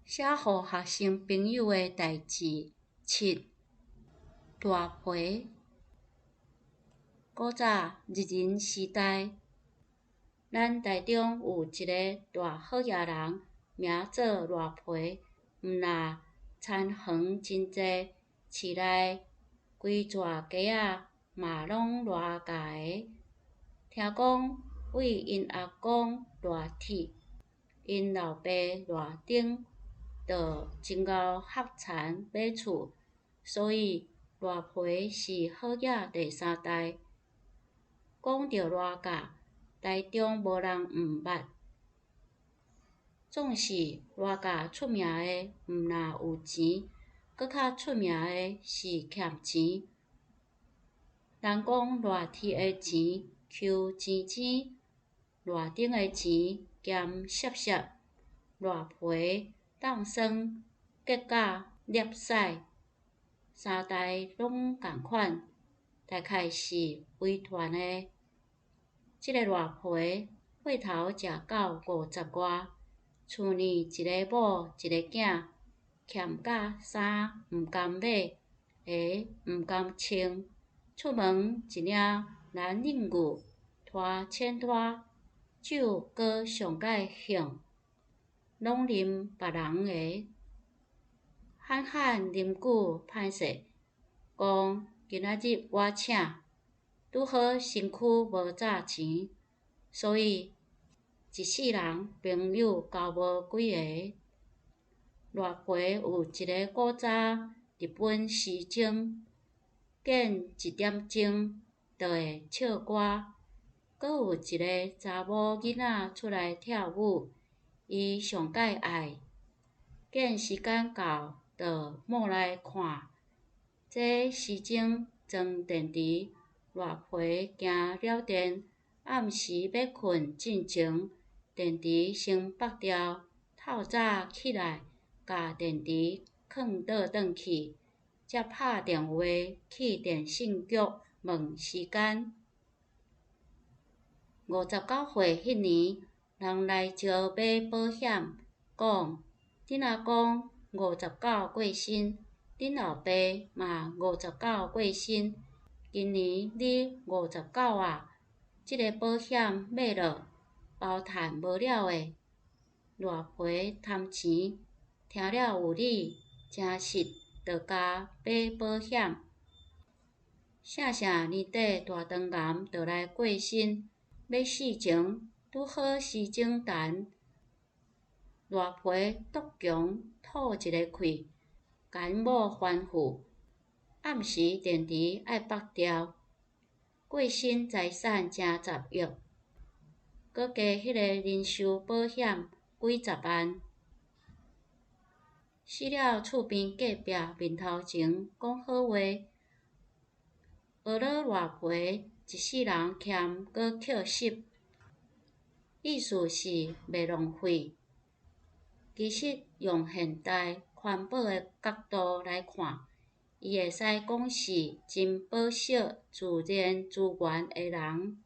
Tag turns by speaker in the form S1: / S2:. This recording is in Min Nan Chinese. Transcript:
S1: 寫予學生朋友的代誌七，賴皮。古早日人時代，咱台中有一个大好額人，名做賴皮，毋但田園真濟，市內規逝街仔嘛攏賴家的。聽講對𪜶阿公賴鐵，𪜶老爸賴丁，就真𠢕合田買厝，所以賴皮是好額第三代。講著賴家，台中無人毋捌。總是賴家出名的毋但有錢，閣較出名的是儉錢。人講賴鐵的錢搝錢錢，賴丁的錢鹹澀澀，賴皮凍酸結甲粒屎，三代攏仝款，大概是遺傳的。這个賴皮歲頭食到五十外，厝內一个某一个囝，儉甲衫毋甘買，鞋毋甘穿，出門一領藍領畝，拖淺拖，酒閣上蓋興，攏啉別人的。罕罕啉久歹勢，講今仔日我請，拄好身軀無紮錢，所以一世人朋友交無幾个。賴皮有一个古早日本時鐘，見一點鐘就會唱歌。閣有一个查某囡仔出來跳舞，伊上蓋愛，見時間到就踵來看。這時鐘裝電池，賴皮驚了電，暗時欲睏進前，電池先拔掉，透早起來，共電池囥倒轉去，才拍電話去電信局問時間。59歲彼年，人來招買保險，講恁阿公五十九過身，恁老爸嘛五十九過身，今年你五十九矣，這个保險買落，包趁無了的。賴皮貪錢，聽了有理，誠實就共買保險。聖聖年底大腸癌就來過身，欲死前拄好時鐘彈，賴皮篤強吐一个氣，共𪜶某吩咐，暗時電池愛拔掉，過身財產成10億，閣加彼个人壽保險幾十萬。死了厝邊隔壁面頭前講好話，學咾賴皮一世人儉閣抾拾，意思是袂浪費。其實用現代環保的角度來看，伊會使講是真保惜自然資源的人。